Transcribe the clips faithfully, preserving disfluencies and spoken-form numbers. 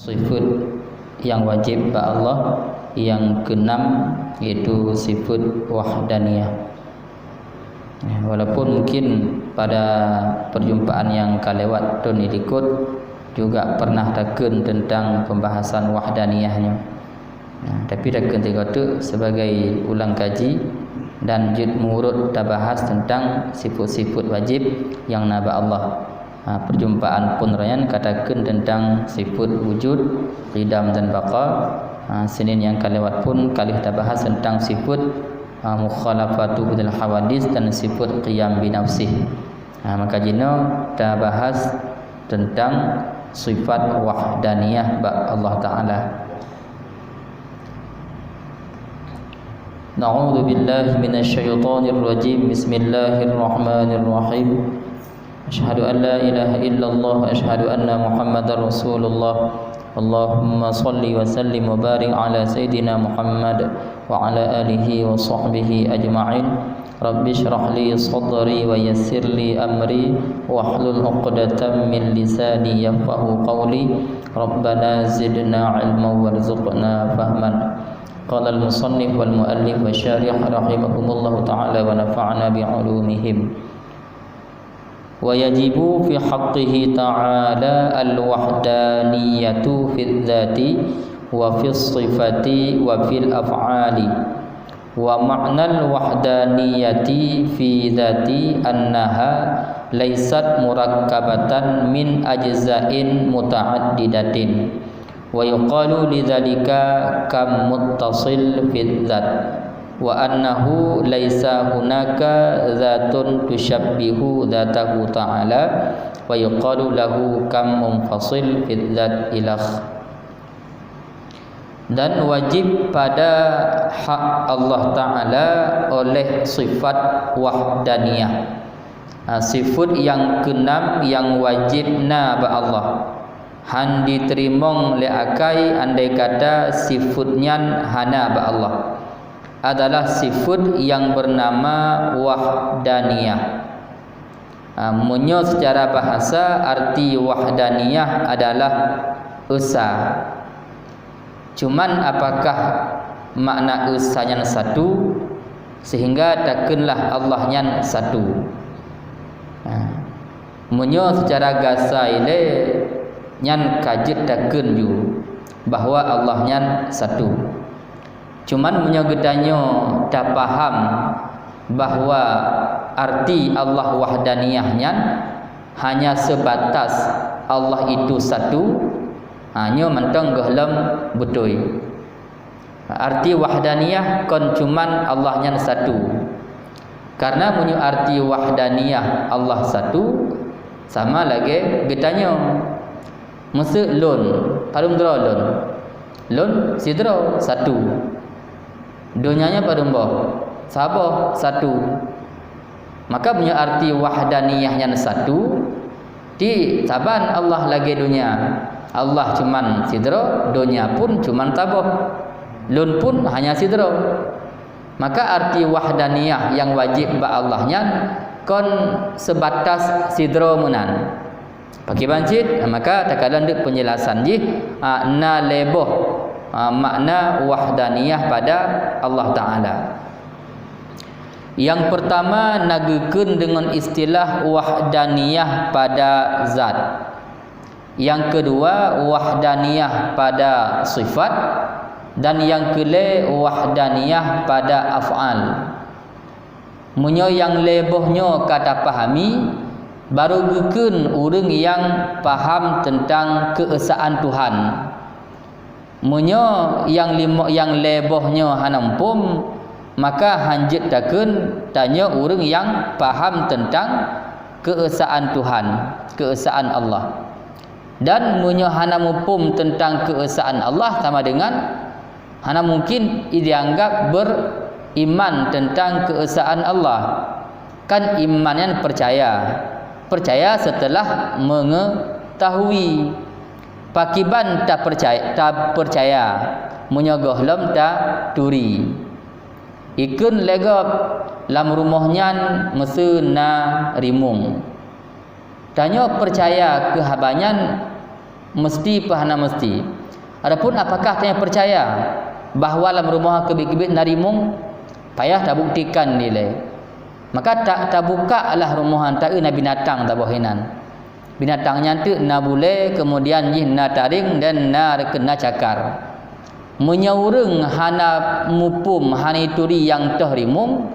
Sifat nyang wajib bak Allah nyang keenam, yaitu sifat wahdaniyah. Ya, walaupun mungkin pada perjumpaan nyang ka lewat thôn nyang likot juga pernah takheun tentang pembahasan wahdaniyah nyoe. Ya, tapi takheun sigoe teuk sebagai ulang kaji dan jeuet meurot tabahas tentang sifat-sifat wajib nyang na bak Allah. Ha, perjumpaan phôn nyan ka takheun tentang sifat wujud, qidam dan baqa. Ha, Senin nyang ka lewat pun ka lheueh tabahas tentang sifat, ha, mukhalafatu lil hawadis dan sifat qiyam binafsih. Ha, maka jinoe tabahas tentang sifat wahdaniyah bak Allah Taala. A'udzu billahi minasy syaithanir rajim. Bismillahirrahmanirrahim. Asyhadu an la ilaha illallah wa asyhadu anna Muhammadar Rasulullah. Allahumma shalli wa sallim wa barik ala sayyidina Muhammad wa ala alihi wa sahbihi ajma'in. Rabbi shrah li sadri wa yassir li amri wahlul 'uqdatam min lisani yafqahu qawli. Rabbana zidna ilman warzuqna fahman. Qala al-musannif wal muallif wa syarih rahimahumullahu ta'ala wa nafa'ana bi ulumihim. Wa yajibu fi haqqihi ta'ala al-wahdaniyatu fi dzati wa fi sifati wa fil af'ali. Wa ma'nal wahdaniyati fi dzati annaha laysat murakkabatan min ajza'in muta'addidatin. Wa yuqalu lidzalika kam muttasil fi dzat, wa annahu laisa hunaka dzatun tusyabbihu dzatahu ta'ala, wa yuqalu lahu kam munfasil fi dzat ilah. Dan wajib pada hak Allah Taala oleh sifat wahdaniyah. Ha, sifat nyang keenam nyang wajib na bak Allah. Han jiteurimong lé akai andai kata sifat nyan hana bak Allah. Adalah sifat nyang beunama wahdaniyah. Ha, meunyoe seucara bahasa, arti wahdaniyah adalah esa. Cuman, apakah makna esa nyan satu, sehingga takheunlah Allah nyan satu? Ha, meunyoe seucara gasa ilée nyan ka jeuet takheun ju bahwa Allah nyan satu. Cuman, meunyoe geutanyoe tapaham bahwa arti Allah wahdaniyah nyan hanya sebatas Allah itu satu, ha, nyoe mantong gohlom beutôi. Arti wahdaniyah kon cuman Allah nyan satu. Karena meunyoe arti wahdaniyah Allah satu, sama lagée geutanyoe. Miseu lôn, padum droe lôn? Lôn sidroe, satu. Donya nyoe padum boh? Saboh, satu. Maka meunyoe arti wahdaniyah nyan satu, di saban Allah lagée donya. Allah cuman sidroe, donya pun cuman saboh. Lôn pun hanya sidroe. Maka arti wahdaniyah nyang wajéb bak Allah nyan kon seubatas sidroe meunan. Pakriban cit, maka takalon deuk peunjelasan jih, a, na lhée boh, a, makna wahdaniyah pada Allah Taala. Nyang peurtama na geukheun deungon istilah wahdaniyah pada zat. Nyang keudua, wahdaniyah pada sifat, dan nyang keulhée, wahdaniyah pada af'al. Meunyoe nyang lhée boh nyoe ka tapahami, barô geukheun ureuëng nyang paham teuntang keuesaan Tuhan. Meunyoe nyang limo-, nyang lhée boh nyoe hana muphom, maka hanjeuet takheun tanyoe ureuëng nyang paham teuntang keuesaan Tuhan, keuesaan Allah. Dan meunyoe hana muphom teuntang keuesaan Allah, sama deungon hana mungken jianggab beriman teuntang keuesaan Allah. Kan iman nyan peucaya. Peucaya seuteulah meungeutahui. Pakriban tapeucaya, tapeucaya meunyoe gohlom taturi? Ikheun lé gob, lam rumoh nyan miseu na rimueng. Tanyoe peucaya keu haba nyan Meusti peu hana meusti. Adapun apakah tanyoe peucaya bahwa lam rumoh keubiet-keubiet na rimong? Payah tabuktikan dilée. Maka ta-, tabuka lah rumoh nyan, taeu na binatang saboh inan. Binatang nyan teuk na bulée, keumudian jih na taring dan na reukeu na cakar. Meunyoe ureuëng hana muphom, hana ituri nyang toh rimong,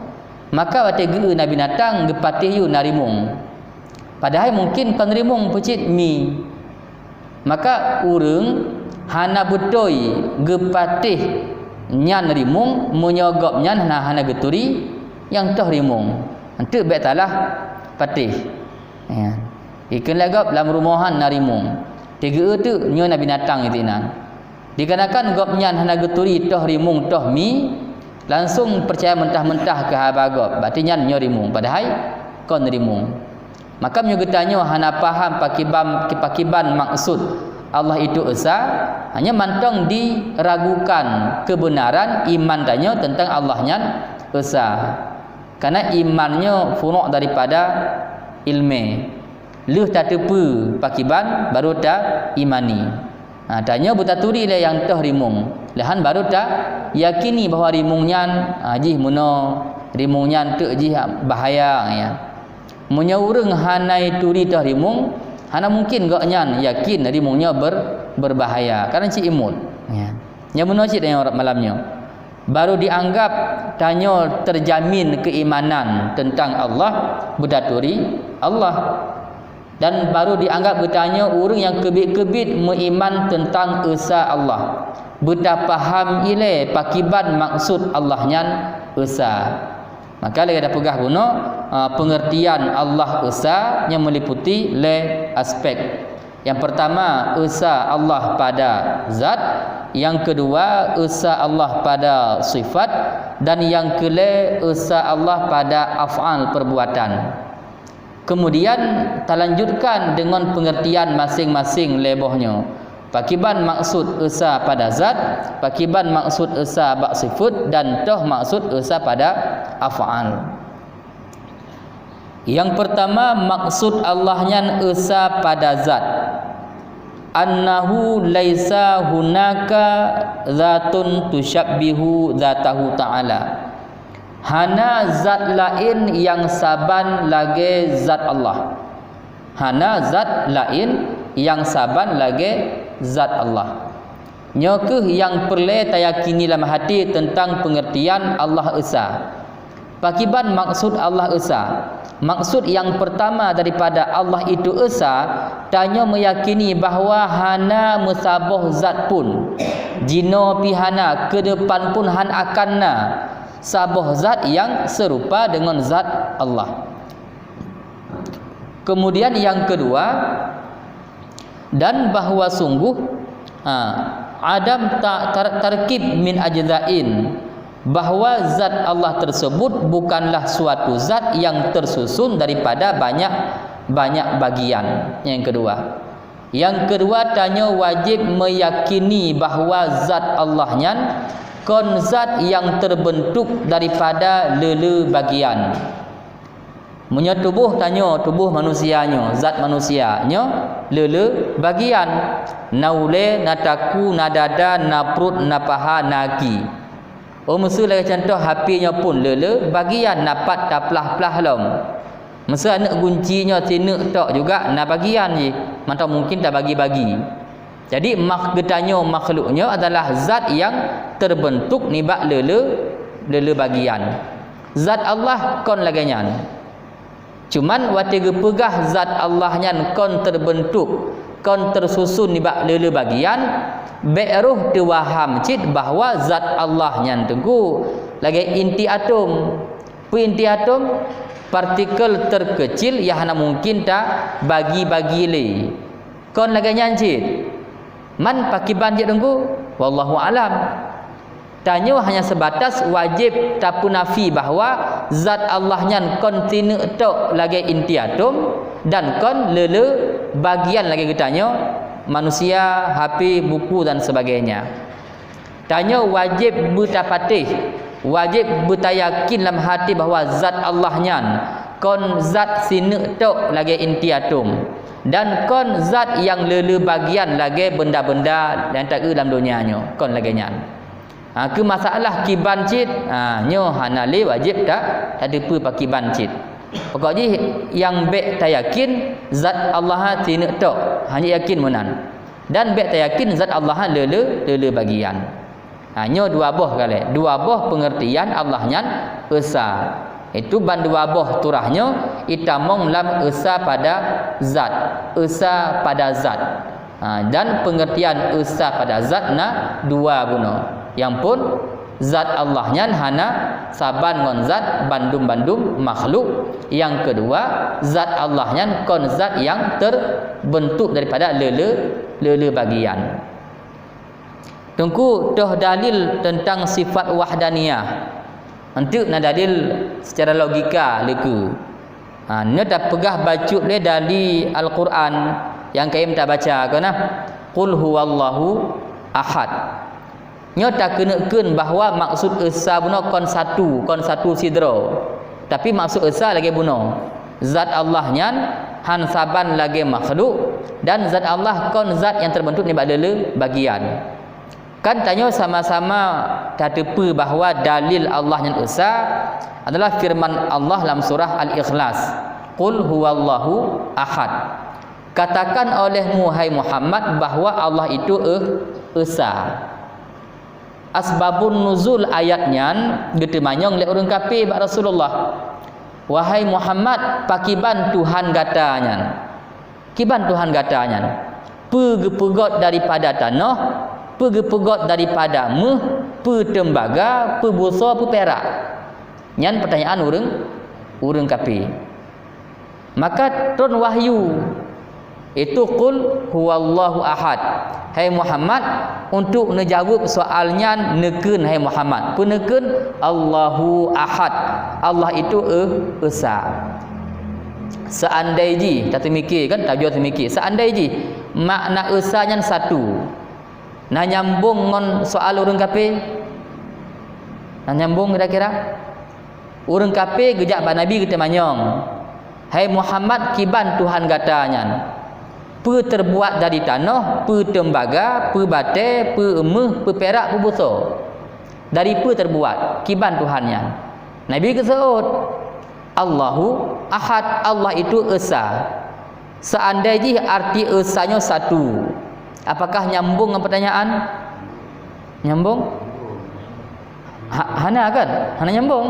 maka watée geu na binatang, geupatéh yue na rimong. Padahai mungken kon rimong, peucit mi. Maka ureuëng hana beutôi geupatéh nyan rimong meunyoe gobnyan hana, hana geuturi nyang toh rimong. Enteuk bék salah patéh. Ya. Ikheun lagée gob lam rumoh nyan na rimong. Teugeue teuk nyoe na binatang disinan. Dikarenakan gobnyan hana geuturi toh rimong toh mi, langsong peucaya mentah-mentah keu haba gob, berarti nyan nyoe rimong, padahai kon rimong. Maka meunyoe geutanyoe hana paham pakiban, pakiban maksud Allah itu esa, hanya mantong diragukan kebenaran iman tanyoe tentang Allah nyan esa. Karena iman nyoe furu' daripada ilmu. Lheueh tateupeue pakiban, baru taimani. Ha, tanyoe beutaturi lé nyang toh rimong, lheueh nyan baru tayakini bahwa rimong nyan, ha, jih meunoe, rimong nyan teuk jih bahaya, ya. Meunyoe ureuëng hana ituri toh rimong, hana mungken gobnyan yakin rimong nyoe ber-, berbahaya, karena cit imut. Ya. Nyang meunoe cit nyang malam nyoe. Baru dianggap tanyoe terjamin keimanan tentang Allah, beutaturi Allah. Dan baru dianggap geutanyoe ureuëng nyang keubiet-keubiet meuiman tentang esa Allah. Beutapaham ilée pakiban maksud Allah nyan esa. Maka lagée tapeugah bunoe, a, pengertian Allah esa nyan meliputi lé aspek. Yang pertama, esa Allah pada zat. Yang kedua, esa Allah pada sifat. Dan yang keulhée, esa Allah pada af'al, perbuatan. Kemudian, talanjutkan deungon pengertian masing-masing lé boh nyoe. Pakiban maksud esa pada zat, pakiban maksud esa bak sifat, dan toh maksud esa pada af'al. Yang pertama, maksud Allah nyan esa pada zat. Annahu laisa hunaka zatun tusyabbihu zatahu ta'ala. Hana zat laén nyang saban lagée zat Allah. Hana zat laén nyang saban lagée zat Allah. Nyoe kheueh nyang peureulée tayakini lam até teuntang peungeurtian Allah esa. Pakiban maksud Allah esa? Maksud nyang peurtama daripada Allah itu esa, tanyoe meuyakini bahwa hana meusaboh zat pun, jinoe pih hana, keudeupan pun han akan na saboh zat nyang seurupa deungon zat Allah. Keumudian nyang keudua, dan bahwa sungguh, ha, adam ta-, tar-, tarkib min ajzain, bahwa zat Allah tersebut bukanlah suatu zat yang tersusun daripada banyak-banyak bagian. Nyang keudua. Nyang keudua, tanyoe wajéb meuyakini bahwa zat Allah nyan kon zat nyang teubeuntuk daripada le-le bagian. Meunyoe tuboh tanyoe, tuboh manusia nyoe, zat manusia nyoe le-le bagian. Na ulée, na takue, na dada, na pruet, na paha, na aki. Oh, meuseu lagée cuntoh, H P nyoe pun le-le bagian, na pat taplah-plah lom. Meuseu aneuëk gunci nyoe sineuk tok juga na bagian jih, mantong mungken tabagi-bagi. Jadi, makh-, geutanyoe makhluk nyoe adalah zat nyang teubeuntuk nibak le-le, le-le bagian. Zat Allah kon lagée nyan. Cuman watée geupeugah zat Allah nyan kon teubeuntuk, kon teususun nibak le-le bagian, bék roh teuwaham cit bahwa zat Allah nyan teungku lagée inti atom. Peue inti atom? Partikel terkecil nyang hana mungken tabagi-bagi lé. Kon lagée nyan cit. Man pakiban jeuet teungku? Wallahu alam. Tanyoe hanya seubatas wajéb tapeunafi bahwa zat Allah nyan kon sineuk tok lagée inti atom dan kon le-le bagian lagée geutanyoe, manusia, H P, buku dan sebagainya. Tanyoe wajéb beutapatéh, wajéb beutayakin lam até bahwa zat Allah nyan kon zat sineuk tok lagée inti atom, dan kon zat nyang le-le bagian lagée benda-benda nyang taeu lam donya nyoe, kon lagée nyan. Ha, keu masalah kiban cit, ha, nyoe hana lé wajéb ta-, tateupeue pakiban cit. Pokok jih nyang bék tayakin zat Allah sineuk tok, hana yakin meunan. Dan bék tayakin zat Allah le-le, le-le bagian. Ha, nyoe dua boh galée, dua boh peungeurtian Allah nyan esa. Itu ban dua boh turah nyoe itamong lam esa pada zat, esa pada zat. Ha, dan peungeurtian esa pada zat na dua bunoe. Nyang phon, zat Allah nyan hana saban ngon zat bandum-bandum makhluk. Nyang keudua, zat Allah nyan kon zat nyang terbentuk daripada le-le, le-le bagian. Teungku, toh dalil teuntang sifat wahdaniyah. Enteuk na dalil secara logika leuku. Ha, nyoe tapeugah bacut lé dari Al-Quran nyang kayém tabaca keu na, "Qul huwallahu ahad." Nyoe takeuneuk-keuneuk bahwa maksud esa bunoe kon satu, kon satu sidroe. Tapi maksud esa lagée bunoe. Zat Allah nyan han saban lagée makhluk, dan zat Allah kon zat nyang teubeuntuk nibak le-le bagian. Kan tanyoe sama-sama tateupeue bahwa dalil Allah nyan esa adalah firman Allah lam surah Al-Ikhlas, "Qul huwallahu ahad." Katakan olehmu, hai Muhammad, bahwa Allah itu e-, esa. Asbabun nuzul ayat nyan geuteumanyong lé ureuëng kafé bak Rasulullah, "Wahai Muhammad, pakiban Tuhan gata nyan?" Kiban Tuhan gata nyan? Peue geupeugot daripada tanoh, peue geupeugot daripada méuh, peue teumbaga, peue busoe, peue pirak? Nyan peutanyaan ureuëng, ureuëng kafé. Maka tron wahyu, itu, "Qul huwallahu ahad." Hai Muhammad, untuk neujaweueb soal nyan, neukheun, hai Muhammad. Peue neukheun? "Allahu ahad." Allah itu e-, esa. Seandai jih, tateumike kan, tajoe teumike. Seandai jih makna esa nyan satu, na nyambong ngon soal ureuëng kafé? Na nyambong kira-kira? Ureuëng kafé geujak bak Nabi geuteumanyong, "Hai Muhammad, kiban Tuhan gata nyan? Peue teubuat dari tanoh, peue teumbaga, peue batée, peue méuh, peue pirak, peue busoe? Dari peue teubuat? Kiban Tuhan nyan?" Nabi geuseuôt, "Allahu ahad, Allah itu esa." Seandai jih arti esa nyoe satu, apakah nyambong ngon peutanyaan? Nyambong? Ha-, hana kan? Hana nyambong.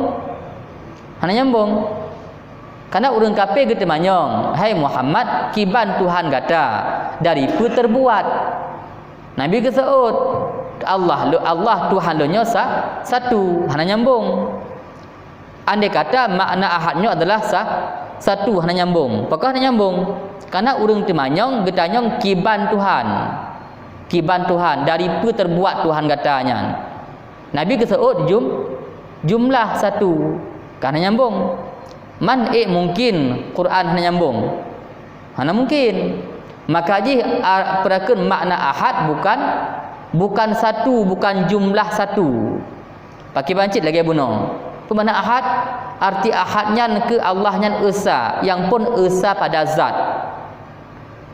Hana nyambong. Karena ureuëng kafé geuteumanyong, "Hai Muhammad, kiban Tuhan gata? Dari peue teubuat?" Nabi geuseuôt, "Allah, lô-, Allah Tuhan lôn nyoe sa-, satu." Hana nyambong. Andai kata makna ahad nyoe adalah sa-, satu, hana nyambong. Pakon hana nyambong? Karena ureuëng teumanyong geutanyong kiban Tuhan. Kiban Tuhan, dari peue teubuat Tuhan gata nyan? Nabi geuseuôt jum-, jumlah satu. Ka hana nyambong. Man ék mungkin Quran hana nyambong? Hana mungkin. Maka jih, a, peurakeun makna ahad bukan, bukan satu, bukan jumlah satu. Pakiban cit lagée bunoe. Peue makna ahad? Arti ahad nyan keu Allah nyan esa, nyang phon esa pada zat.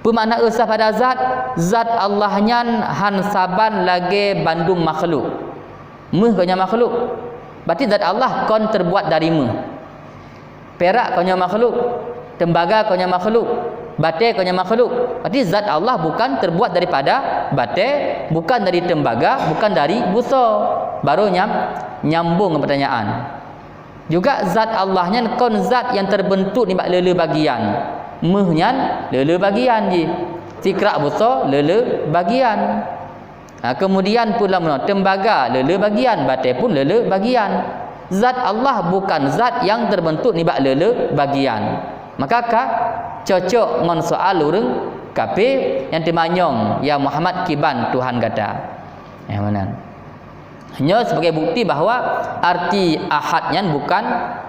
Peue makna esa pada zat? Zat Allah nyan han saban lagée bandum makhluk. Méuh kon nyoe makhluk. Berarti zat Allah kon teubuat dari méuh. Pirak kon nyoe makhluk, teumbaga kon nyoe makhluk, batée kon nyoe makhluk. Berarti zat Allah bukan teubuat daripada batée, bukan dari teumbaga, bukan dari busoe. Baru nyam-, nyambong ngon peutanyaan. Juga zat Allah nyan kon zat nyang teubeuntuk nibak le-le bagian. Méuh nyan le-le bagian jih. Sikrak busoe le-le bagian. Ha, kemudian pula meunoe, teumbaga le-le bagian, batée pun le-le bagian. Zat Allah bukan zat nyang teubeuntuk nibak le-le bagian. Maka ka cocok ngon soal ureuëng kafé nyang teumanyong, "Ya Muhammad, kiban Tuhan gata?" Nyang meunan. Nyoe sebagai bukti bahwa arti ahad nyan bukan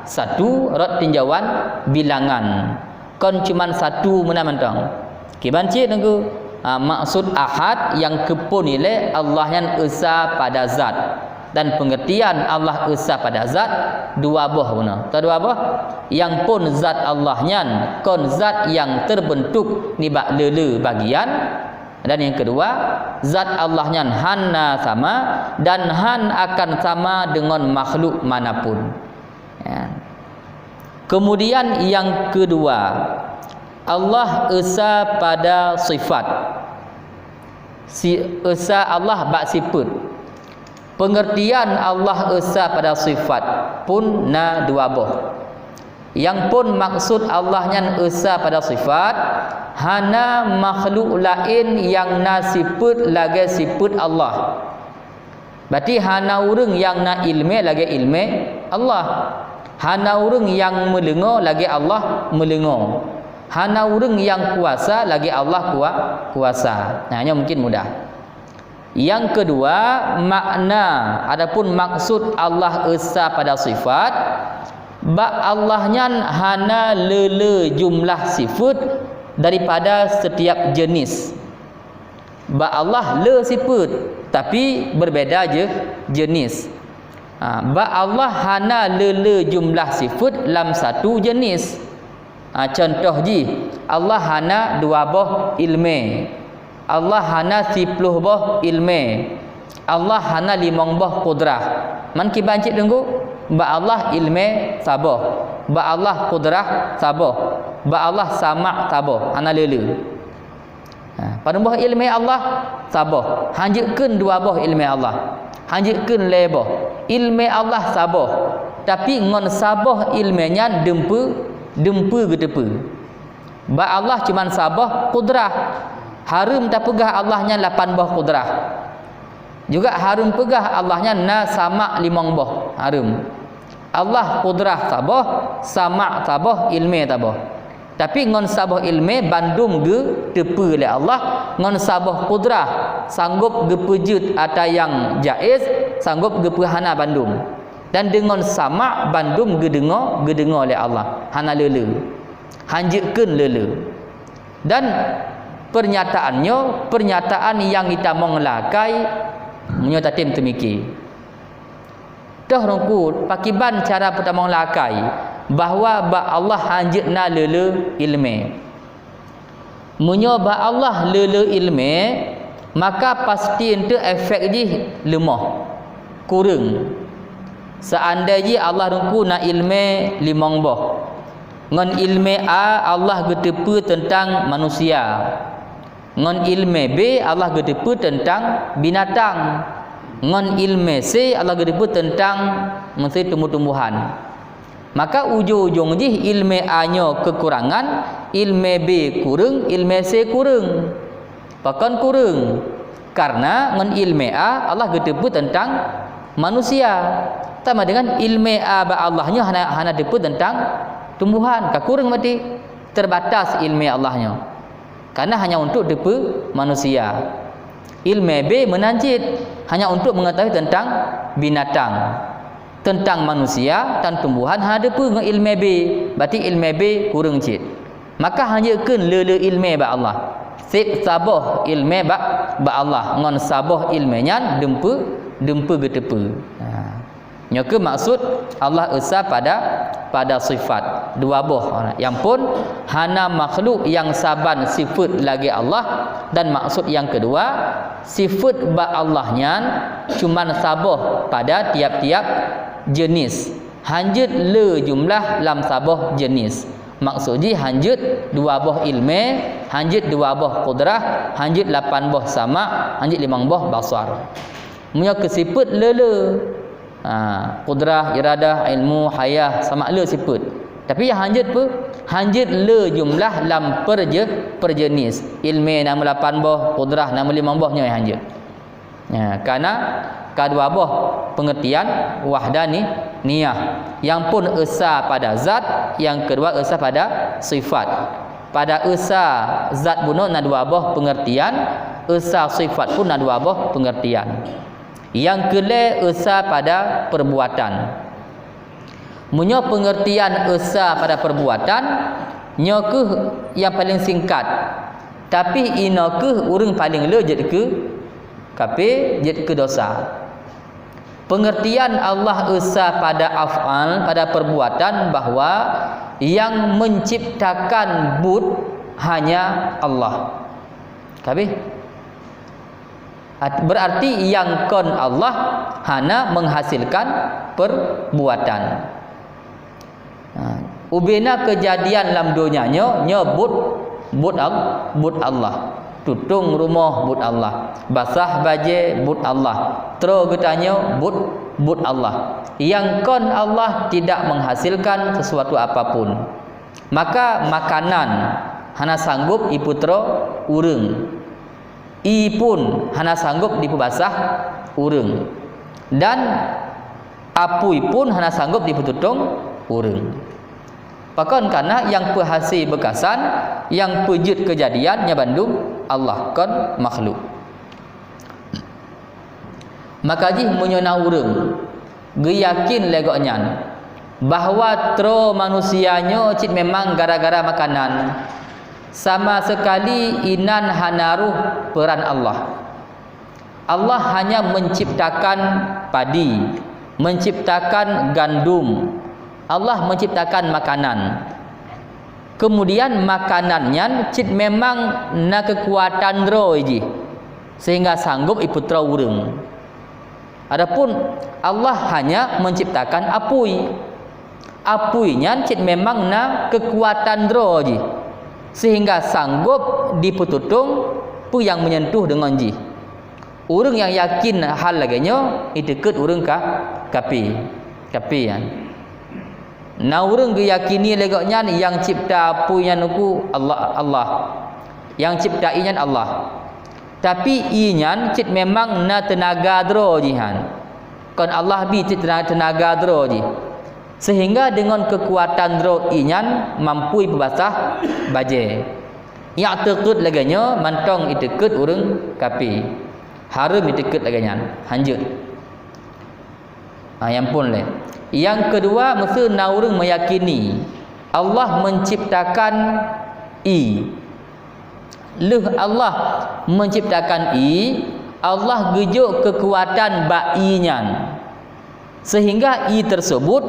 satu, rot tinjauan bilangan. Kon cuman satu meunan mantong. Kiban cit Teungku, ha, maksud ahad nyang keuphon ilée Allah nyan esa pada zat. Dan pengertian Allah Esa pada zat dua boh beuna. Atau dua boh? Nyang phon zat Allah nyan kon zat nyang terbentuk nibak le-le bagian. Dan yang kedua, zat Allah nyan hana sama dan han akan sama dengan makhluk manapun. Ya. Kemudian yang kedua, Allah Esa pada sifat. Si, Esa Allah bak sifat. Pengertian Allah Esa pada sifat pun na dua boh. Nyang phon maksud Allah nyan Esa pada sifat, hana makhluk laén nyang na sifat lagée sifat Allah. Berarti hana ureuëng nyang na iéleumé lagée iéleumé Allah. Hana ureuëng nyang meuleungoe lagée Allah meuleungoe. Hana ureuëng nyang kuasa lagée Allah kua-, kuasa. Nah, nyoe mungkin mudah. Yang kedua, makna adapun maksud Allah Esa pada sifat, bak Allah nyan hana le-le jumlah sifat daripada setiap jenis. Bak Allah le sifat, tapi berbeda je jenis. Ha, bak Allah hana le-le jumlah sifat lam satu jenis. Ha, contoh jih, Allah hana dua boh iéleumé. Allah hana siploh boh iéleumé. Allah hana limong boh kudrah. Man kiban cit teungku, bak Allah iéleumé saboh, bak Allah kudrah saboh, bak Allah sama' saboh, hana le-le. Ha, padum boh iéleumé Allah? Saboh. Hanjeuet kheun dua boh iéleumé Allah. Hanjeuet kheun lhée boh. Iéleumé Allah saboh. Tapi ngon saboh iéleumé nyan dumpeue, dumpeue geuteupeue. Bak Allah cuman saboh kudrah. Hareuem tapeugah Allah nyan lapan boh kudrah. Juga hareuem peugah Allah nyan na sama' limong boh. Hareuem. Allah kudrah saboh, sama' saboh, iéleumé saboh. Tapi ngon saboh iéleumé bandum geuteupeue lé Allah, ngon saboh kudrah sanggop geupeujeuet ata nyang jaiz, sanggop geupeuhana bandum. Dan deungon sama' bandum geudeungoe, geudeungoe lé Allah, hana le-le. Hanjeuet kheun le-le. Dan pernyataan nyoe, pernyataan nyang geutamong lakée meunyoe tatem teumiki. Toh teungku, pakiban cara peutamong lakée bahwa bak Allah hanjeuet na le-le iéleumé? Meunyoe bak Allah le-le iéleumé, maka pasti eunteuk efek jih leumoh, kureueng. Seandai jih Allah teungku na iéleumé limong boh, ngon iéleumé A Allah geuteupeue teuntang manusia. Ngon iéleumé B Allah geuteupeue teuntang binatang. Ngon iéleumé C Allah geuteupeue teuntang meusé tumbuh-tumbuhan. Maka ujong-ujong jih iéleumé A nyoe keukurangan, iéleumé B kureueng, iéleumé C kureueng. Pakon kureueng? Karena ngon iéleumé A Allah geuteupeue teuntang manusia. Sama dengan iéleumé A bak Allah nyoe hana, hana teupeue teuntang tumbuhan. Ka kureueng berarti. Terbatas iéleumé Allah nyoe. Karena hanya untuk teupeue manusia. Iéleumé B meunan cit, hanya untuk mengetahui tentang binatang. Tentang manusia dan tumbuhan hana teupeue ngon iéleumé B, berarti iéleumé B kureueng cit. Maka hanjeuet kheun le-le iéleumé bak Allah. Seb saboh iéleumé bak, bak Allah, ngon saboh iéleumé nyan dumpeue, dumpeue geuteupeue. Ha. Nyoe keuh maksud Allah Esa pada, pada sifat. Dua boh. Nyang phon, hana makhluk nyang saban sifat lagée Allah, dan maksud nyang keudua, sifat bak Allah nyan cuman saboh pada tiap-tiap jenis. Hanjeuet le jumlah lam saboh jenis. Maksud jih hanjeuet dua boh iéleumé, hanjeuet dua boh kudrah, hanjeuet lapan boh sama', hanjeuet limong boh basar. Meunyoe keu sifat le-le, ha, kudrah, iradah, ilmu, hayah, sama' le sifat. Tapi nyang hanjeuet peue? Hanjeuet le jumlah lam perje-, perjenis. Iéleumé na meulapan boh, kudrah na meulimong boh, nyoe hanjeuet. Ya, karena ka dua boh pengertian wahdaniyah. Nyang phon Esa pada zat, nyang keudua Esa pada sifat. Pada Esa zat bunoe na dua boh pengertian, Esa sifat pun na dua boh pengertian. Nyang keulhée Esa pada perbuatan. Meunyoe pengertian Esa pada perbuatan, nyoe keuh nyang paleng singkat. Tapi inoe keuh ureuëng paleng le jeuet keu kafé, jeuet keu dosa. Pengertian Allah Esa pada af'al, pada perbuatan, bahwa yang menciptakan buet hanya Allah. Ka habéh? At-, berarti nyang kon Allah hana menghasilkan perbuatan. Ha, ubena keujadian lam donya nyoe, nyoe buet, buet Al-, buet Allah. Tutong rumoh buet Allah, basah bajée buet Allah, troe geutanyoe buet, buet Allah. Nyang kon Allah tidak menghasilkan sesuatu apapun. Maka makanan hana sanggob ipeutroe ureuëng. Ie pun hana sanggob dipeubasah ureuëng, dan apui pun hana sanggob dipeututong ureuëng. Pakon kana nyang peuhase beukasan, nyang peujeuet keujadian nyan bandum Allah, kon makhluk. Maka jih meunyoe na ureuëng geuyakin lé gobnyan bahwa troe manusia nyoe cit memang gara-gara makanan, sama seukali inan hana roh peuran Allah. Allah hanya menciptakan padi, menciptakan gandum, Allah menciptakan makanan. Kemudian makanan nyan cit memang na keukuatan droe jih, sehingga sanggob ipeutroe ureuëng. Adapun Allah hanya menciptakan apui. Apui nyan cit memang na keukuatan droe jih, sehingga sanggob dipeututong peue nyang meunyentuh deungon jih. Ureuëng nyang yakin hal lagée nyoe, iteukeut ureuëng ka, kape. Kape nyan. Na ureuëng geuyakini lé gobnyan nyang cipta apui nyan uku Allah, Allah. Nyang cipta ie nyan Allah. Tapi ie nyan cit memang na teunaga droe jih nyan. Kon Allah bi cit teuna-, teunaga droe jih. Sehingga deungon keukuatan droe ie nyan mampu ipeubasah bajée. Nyang teukeut lagée nyoe mantong iteukeut ureuëng kape. Hareuem iteukeut lagée nyan. Hanjeuet. Ha, nyang phon lé. Nyang keudua, meuseu na ureuëng meuyakini Allah menciptakan ie. Lheueh Allah menciptakan ie, Allah geujok keukuatan bak ie nyan. Sehingga ie tersebut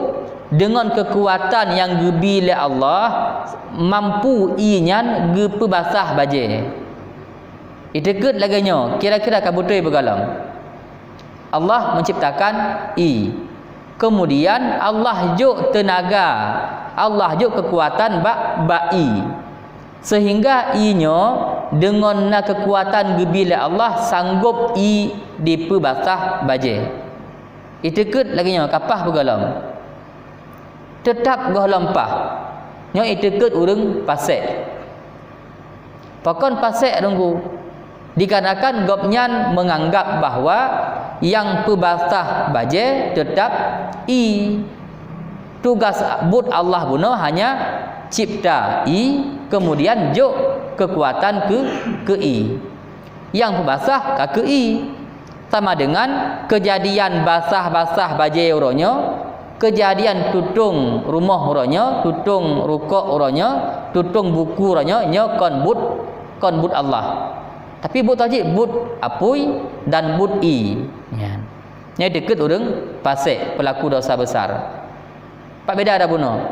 deungon keukuatan nyang geubi lé Allah, mampu ie nyan geupeubasah bajée. Iteukeut lagée nyoe, kira-kira ka beutôi beugalom. Allah menciptakan ie. Kemudian Allah jok teunaga, Allah jok keukuatan bak, bak ie. Sehingga ie nyoe deungon na keukuatan geubi lé Allah sanggob ie dipeubasah bajée. Iteukeut lagée nyoe ka paih beugalom. Teutab gohlom paih. Nyoe iteukeut ureuëng pasék. Pakon pasék Teungku? Dikarenakan gobnyan meunganggab bahwa nyang peubasah bajée teutab ie. Tugas buet Allah bunoe hanya cipta ie, keumudian jok keukuatan keu, keu ie. Nyang peubasah ka keu ie. Sama deungon keujadian basah-basah bajée uroe nyoe, keujadian tutong rumoh uroe nyoe, tutong rukok uroe nyoe, tutong buku uroe nyoe, nyoe kon buet, kon buet Allah. Tapi buet tajik buet apui dan buet ie. Nyan. Nyan dikeue ureuëng pasék, peulaku desya besar. Pat beda ata bunoe?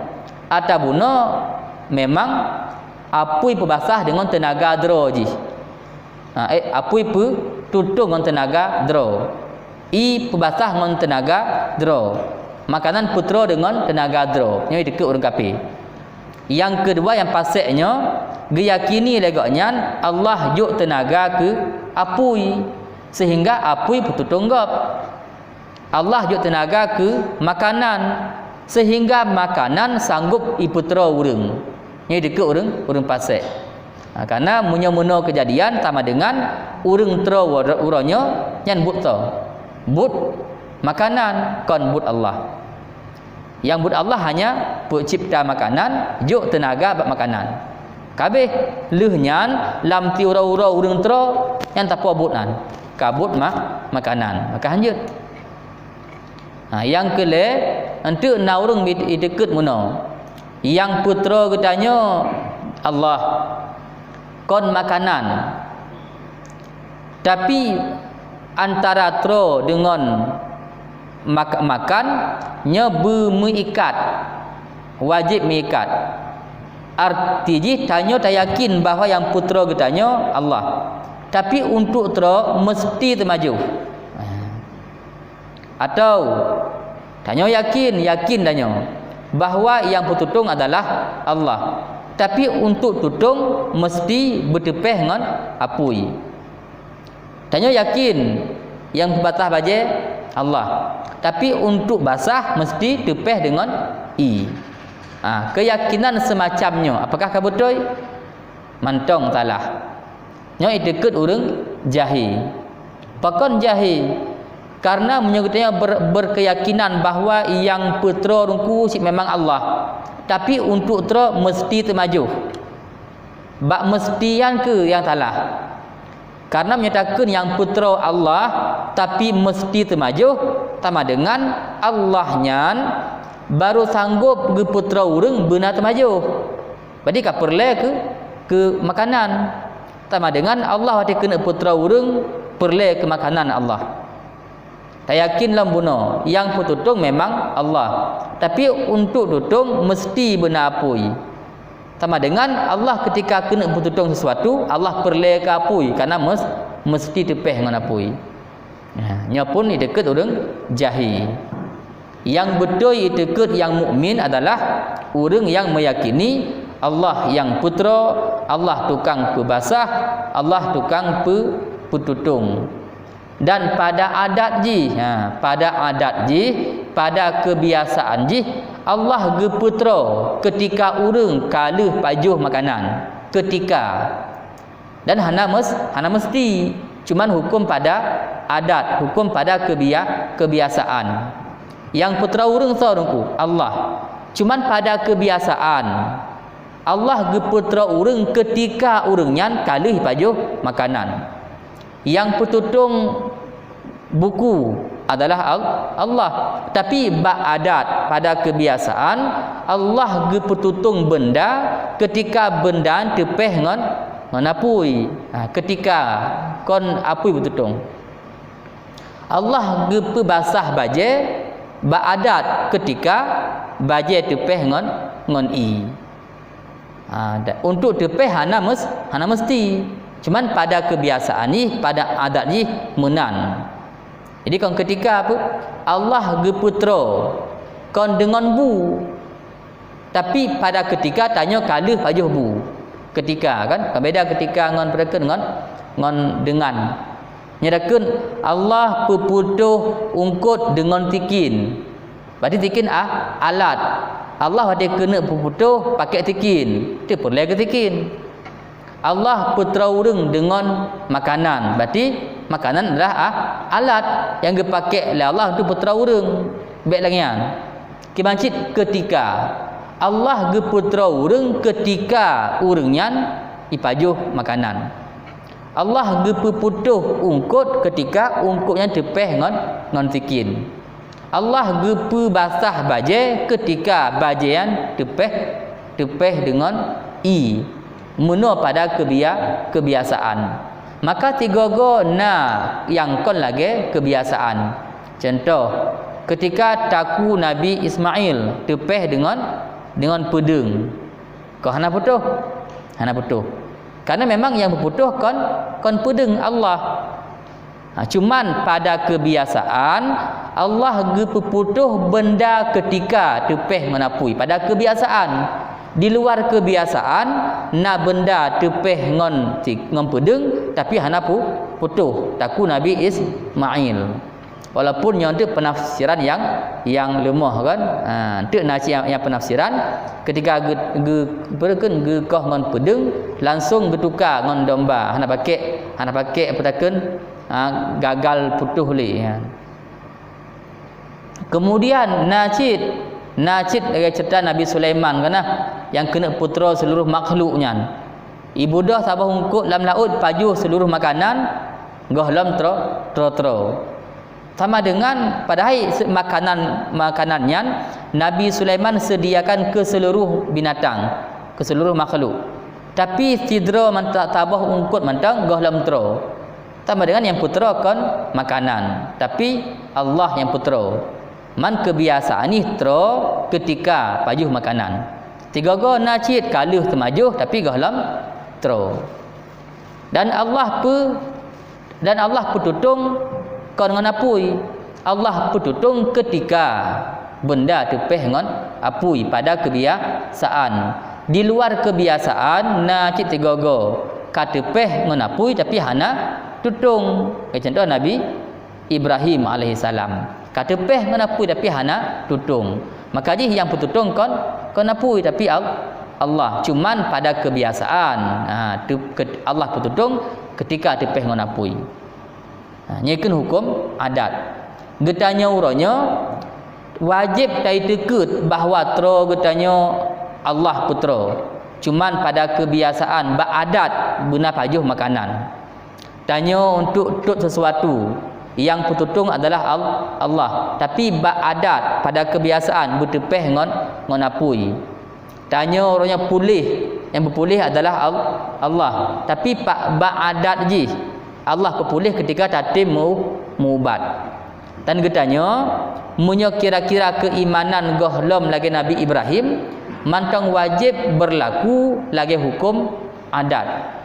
Ata bunoe memang apui peubasah deungon teunaga droe jih. Ha, eh, apui peututong ngon teunaga droe. Ie peubasah ngon teunaga droe. Makanan peutroe deungon teunaga droe. Nyoe dikeue ureuëng kafé. Nyang keudua nyang pasék nyoe, geuyakini lé gobnyan Allah jok teunaga keu apui, seuhingga apui peututong gob. Allah jok teunaga keu makanan, seuhingga makanan sanggob jipeutroe ureuëng. Nyoe dikeue ureuëng, ureuëng pasék. Ha, karena meunyoe meunoe keujadian sama deungon ureuëng troe uroe nyoe nyan buet soe? Buet makanan, kon buet Allah. Nyang buet Allah hanya peucebta makanan, jok teunaga bak makanan. Kabeh lheueh nyan lam tiep uroe-uroe ureuëng troe nyan tapo buet nyan, ka buet ma-, makanan, maka hanjeuet. Ha, nyang keulhée, eunteuk na ureuëng jiteukeue meunoe, nyang peutroe geutanyoe Allah, kon makanan. Tapi antara troe deungon Mak-, makan nyoe beumeuikat, wajéb meuikat. Arti jih tanyoe tayakin bahwa nyang peutroe geutanyoe Allah. Tapi untuk troe meusti teumajoh. Atau tanyoe yakin, yakin tanyoe bahwa nyang peututong adalah Allah. Tapi untuk tutong meusti beuteupeh ngon apui. Tanyoe yakin nyang peubasah bajée Allah, tapi untuk basah meusti teupeh deungon ie. Ha, keuyakinan seumacam nyoe apakah ka beutôi? Mantong salah. Nyoe itikeuet ureuëng jahé. Pakon jahé? Karena meunyoe geutanyoe ber-, berkeyakinan bahwa nyang peutroe Teungku cit memang Allah, tapi untuk troe meusti teumajoh. Bak meusti nyan kheueh nyang salah. Karena meunyoe takheun nyang peutroe Allah, tapi meusti teumajoh, sama dengan Allah nyan barô sanggob geupeutroe ureuëng beuna teumajoh. Berarti ka peureulée keu, keu makanan. Sama dengan Allah watée keuneuk peutroe ureuëng, peureulée keu makanan Allah. Tayakin lom bunoe, nyang peututong memang Allah. Tapi untuk tutong meusti beuna apui. Sama dengan Allah ketika keuneuk peututong sesuatu, Allah peureulée keu apui, karena mes-, meusti teupeh ngon apui. Nah, nyoe pun itikeuet ureuëng jahé. Nyang beutôi itikeuet nyang mukmin adalah ureuëng nyang meuyakini Allah nyang peutroe, Allah tukang peubasah, Allah tukang peu-, peututong. Dan pada adat jih, ha, pada adat jih, pada keubiasaan jih, Allah geupeutroe keutika ureuëng ka lheueh pajoh makanan. Keutika. Dan hana mes-, hana meusti. Cuman huköm pada adat, huköm pada keubia-, keubiasaan. Nyang peutroe ureuëng soe Teungku? Allah. Cuman pada keubiasaan, Allah geupeutroe ureuëng keutika ureuëng nyan ka lheueh pajoh makanan. Nyang peututong buku adalah Al-, Allah. Tapi bak adat, pada keubiasaan, Allah geupeututong beunda keutika beunda teupeh ngon, ngon apui. Ha, keutika kon apui beututong. Allah geupeubasah bajée bak adat keutika bajée teupeh ngon, ngon ie. Ha, da-, untuk teupeh hana mes-, hana meusti. Cuman pada keubiasaan jih, pada adat jih meunan. Jadi kon keutika apa? Allah geupeutroe kon deungon bu. Tapi pada keutika tanyoe ka lheueh pajoh bu. Keutika kan? Kon beda keutika ngon peue takheun ngon, ngon deungon. Nyoe takheun Allah peuputôh eungkôt deungon sikin. Berarti sikin ah, alat. Allah watée keuneuk peuputôh pakai sikin, teupeureulee keu sikin. Allah peutroe ureuëng deungon makanan, berarti makanan adalah ah, alat nyang geupakai lé Allah untuk peutroe ureuëng. Bék lagée nyan. Kiban cit keutika Allah geupeutroe ureuëng keutika ureuëng nyan ipajoh makanan. Allah geupeuputôh eungkôt keutika eungkôt nyan teupeh ngon, ngon sikin. Allah geupeubasah bajée keutika bajée nyan teupeh, teupeh deungon ie, meunoe pada keubia-, keubiasaan. Maka sigoe-goe na nyang kon lagée keubiasaan. Cuntoh, keutika takue Nabi Ismail teupeh deungon, deungon peudeueng. Kon hana putôh? Hana putôh. Karena memang nyang beuputôh kon, kon peudeueng, Allah. Ha, cuman pada keubiasaan, Allah geupeuputôh beunda keutika teupeh ngon apui. Pada keubiasaan. Di luar keubiasaan, na beunda teupeh ngon si-, ngon peudeueng, tapi hana pu-, putôh. Takue Nabi Ismail. Walaupun nyoe teuk peunafsiran nyang, nyang leumoh kan. Ha, teuk na cit nyang, nyang peunafsiran, keutika geu-, geu-, peue takheun geukoh ngon peudeueng, langsong geutuka ngon domba, hana pakék, hana pakék peue takheun, ha, gagal putôh lé, ha. Keumudian na cit, na cit lagée ceurita Nabi Sulaiman kan, nyang keuneuk peutroe seuluroh makhluk nyan. Ibeudôh saboh eungkôt lam laôt pajoh seuluroh makanan, gohlom tro-, troe-troe. Sama dengan padahai se-, makanan, makanan nyan Nabi Sulaiman sediakan keu seuluroh binatang, keu seuluroh makhluk. Tapi sidroe mantong saboh eungkôt mantong gohlom troe. Sama dengan nyang peutroe kon makanan, tapi Allah nyang peutroe. Man keubiasaan jih troe keutika pajoh makanan. Sigoe-goe na cit ka lheueh teumajoh, tapi gohlom troe. Dan Allah peu-, dan Allah peututong kon ngon apui. Allah peututong keutika beunda teupéh ngon apui pada keubiasaan. Di luar keubiasaan na cit sigoe-goe ka teupéh ngon apui tapi hana tutong. Bak contoh Nabi Ibrahim alaihissalam. Ka teupéh ngon apui tapi hana tutong. Maka jih nyang peututong kon, kon apui tapi Al-, Allah. Cuman pada keubiasaan, ha, tu-, ke-, Allah peututong keutika teupéh ngon apui. Ha, nyoe keuh huköm adat. Geutanyoe uroe nyoe wajéb taiteukeut bahwa troe geutanyoe Allah peutroe. Cuman pada keubiasaan bak adat beuna pajoh makanan. Tanyoe untuk tot sesuatu, nyang peututong adalah Al-, Allah. Tapi bak adat, pada keubiasaan, beuteupéh ngon, ngon apui. Tanyoe uroe nyoe puléh, nyang beupuléh adalah Al-, Allah. Tapi pa-, bak adat jih, Allah peupuléh keutika tatem meu-, meuubat. Dan geutanyoe, meunyoe kira-kira keuimanan gohlom lagée Nabi Ibrahim, mantong wajéb beurlaku lagée huköm adat.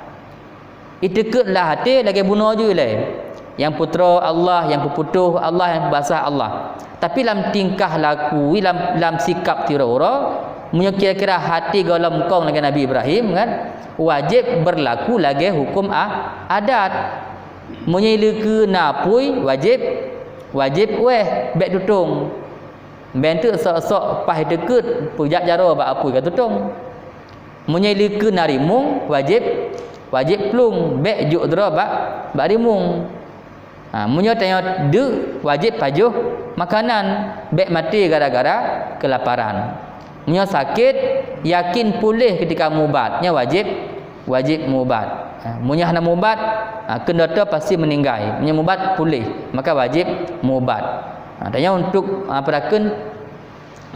Iteukeut lam até lagée bunoe ju ilée. Nyang peutroe Allah, nyang peuputôh Allah, nyang peubasah Allah. Tapi lam tingkah laku, lam, lam sikab sidroe uroe, meunyoe kira-kira até gohlom kong lagée Nabi Ibrahim, kan, wajéb beurlaku lagée huköm a-, adat. Meunyoe ileukeue na apui, wajéb, wajéb wéh, bék tutong. Bék teuk sok-sok paih teukeut, peujak jaroe bak apui ka tutong. Meunyoe ileukeue na rimueng, wajéb, wajéb plueng, bék jok droe bak, bak rimueng. Ha, meunyoe tanyoe deuk, wajéb pajoh makanan, bék maté gara-gara keulaparan. Meunyoe sakét, yakin puléh keutika meuubat, nyoe wajéb, wajéb meuubat. Ha, meunyoe hana meuubat, ha, kheun dokto pasti meuninggai. Meunyoe meuubat puléh, maka wajéb meuubat. Ha, tanyoe untuk, ha, peurakeun,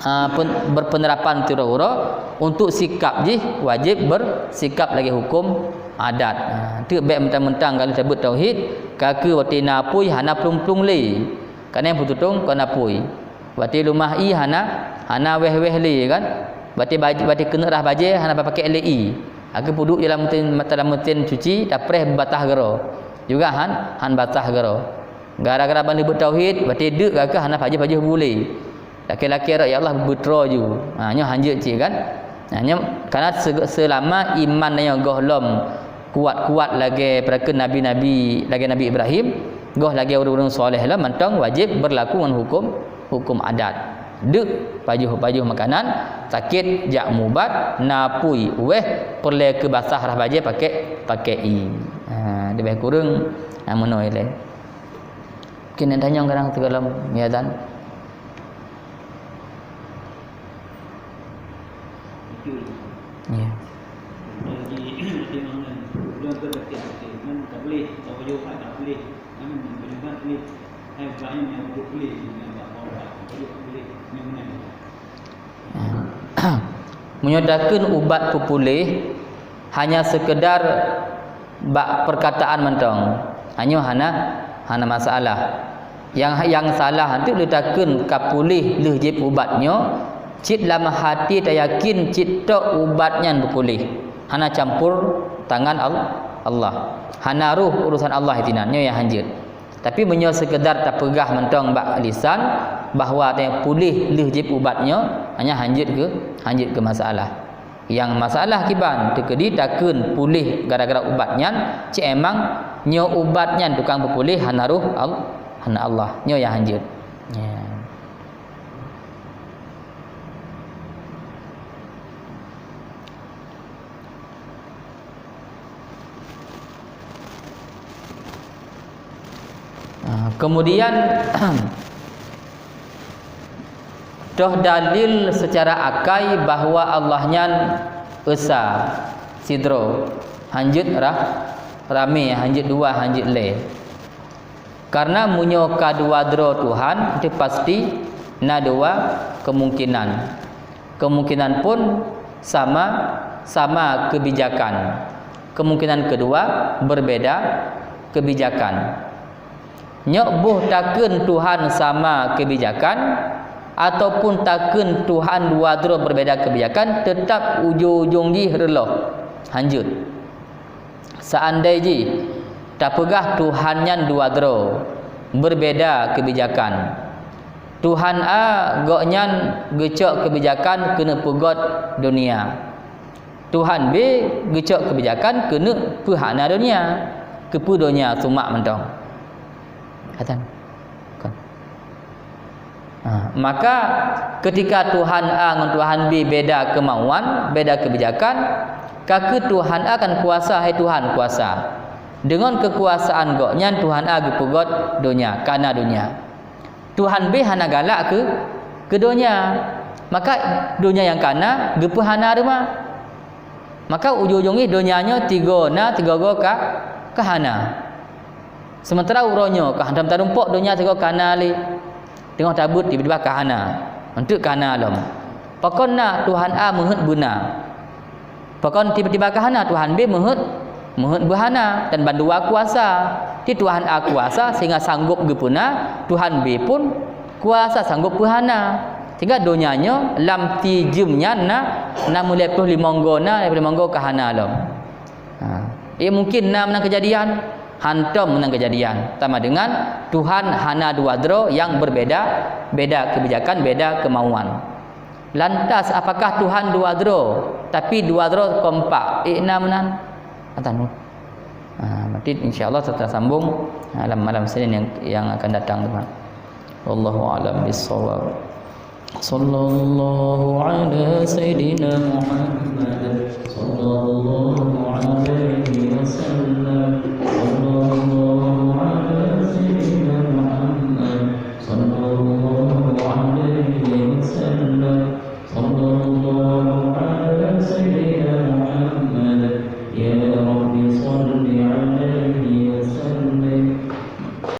ha, pen-, berpenerapan sidroe uroe, untuk sikab jih wajéb bersikab lagée huköm adat. Ha, teuk bék mentang-mentang ka lheueh tabeuet tauhid, ka keu watée na apui hana plueng-plueng lé. Ka na nyang peututong kon apui. Watée lumaih ié hana, hana wéh-wéh lé kan. Watée baj-, watée keuneuk rhah bajée hana bak pakèk lé ié. Ka keu peuduek lam meusén, lam meusén cuci, tapreh beubatah keudroe. Juga han, han basah keudroe. Gara-gara ban neubeuet tauhid, watée deuk ka keu hana pajoh-pajoh bu lé. Lakée-lakée rot, "Ya Allah, beutroe ju." Ha, nyoe hanjeuet cit kan. Ha, nyoe karena se-, seulama iman nyoe gohlom kuat-kuat lagée peurakeun nabi-nabi, lagée Nabi Ibrahim, goh lagée ureuëng-ureuëng soleh lom, mantong wajéb beurlaku ngon huköm, huköm adat. Deuk pajoh-pajoh makanan, sakét jak meuubat, na apui wéh, peureulée keu basah rhah bajée pakèk, pakèk ié. Ha, leubeh kureueng, ha, meunoe ilée. Mungkin ada nyang kadang teuka lom, ya kan? Ya. Meunyoe takheun ubat peupuléh hanya sekedar bak perkataan mantong, nyoe hana, hana masalah. Nyang, nyang salah nyan leutakheun ka puléh lheueh jieb ubat nyoe, cit lam hati tayakin cit tok ubat nyan beupuléh, hana campur tangan Al-, Allah, hana roh urusan Allah disinan, nyoe nyang hanjeuet. Tapi meunyoe seukeudar tapeugah mantong bak lisan bahwa teuh puléh lheueh jieb ubat nyoe, nyan hanjeuet keu, hanjeuet keu masalah. Nyang masalah kiban teukeudi takheun puléh gara-gara ubat nyan, cit emang nyoe ubat nyan tukang peupuléh hana roh Al-, hana Allah. Nyoe nyang hanjeuet. Ya. Ah, kemudian, toh dalil secara akai bahwa Allah nyan esa sidroe, hanjeuet rah-, ramé, hanjeuet dua, hanjeuet lhée. Karena meunyoe ka dua droe Tuhan, teuh pasti na dua kemungkinan. Kemungkinan pun sama, sama kebijakan. Kemungkinan kedua berbeda kebijakan. Nyoe boh takheun Tuhan sama kebijakan, ataupun takheun Tuhan dua droe berbeda kebijakan, teutap ujong-ujong jih reuloh, hanjeuet. Seandai jih tapeugah Tuhan nyan dua droe, berbeda kebijakan. Tuhan A, gobnyan geucok kebijakan keuneuk peugöt donya. Tuhan B geucok kebijakan keuneuk peuhana donya. Keupeue donya sumak mantong? Katan. Kon. Ha, maka ketika Tuhan A ngon Tuhan B beda kemauan, beda kebijakan, ka keuh Tuhan A kan kuasa, hai Tuhan kuasa. Deungon kekuasaan gobnyan Tuhan A geupeugöt donya, kana donya. Tuhan B hana galak keu, keu donya. Maka donya nyang kana geupeuhana teuma. Maka ujong-ujong jih donya nyoe tiga na, tiga goe ka, ka hana. Sementara uroe nyoe ka hantom tarumpok donya tiga goe ka na lé. Teungoh tabeuet tiba-tiba ka hana. Eunteuk ka hana lom. Pakon na Tuhan A meuheuet beuna. Pakon tiba-tiba ka hana, Tuhan B meuheuet, meuheuet beuhana dan bandua kuasa. Di Tuhan A kuasa sehingga sanggob geupeuna, Tuhan B pun kuasa sanggob peuhana. Sehingga donya nyoe lam sijeuem nyan na, na meulhèe ploh limong goe na, limong goe ka hana lom. Ha. Ia mungkin na meunan keujadian, hantom meunan keujadian. Sama dengan Tuhan hana dua droe nyang berbeda, beda kebijakan, beda kemauan. Lantas, apakah Tuhan dua droe, tapi dua droe kompak? Ék na meunan? Atan. Ha, berarti insya Allah kita sambung, ha, dalam malam Senin yang, yang akan datang tu. Wallahu a'lam bissawab. Sallallahu ala sayyidina Muhammad. Sallallahu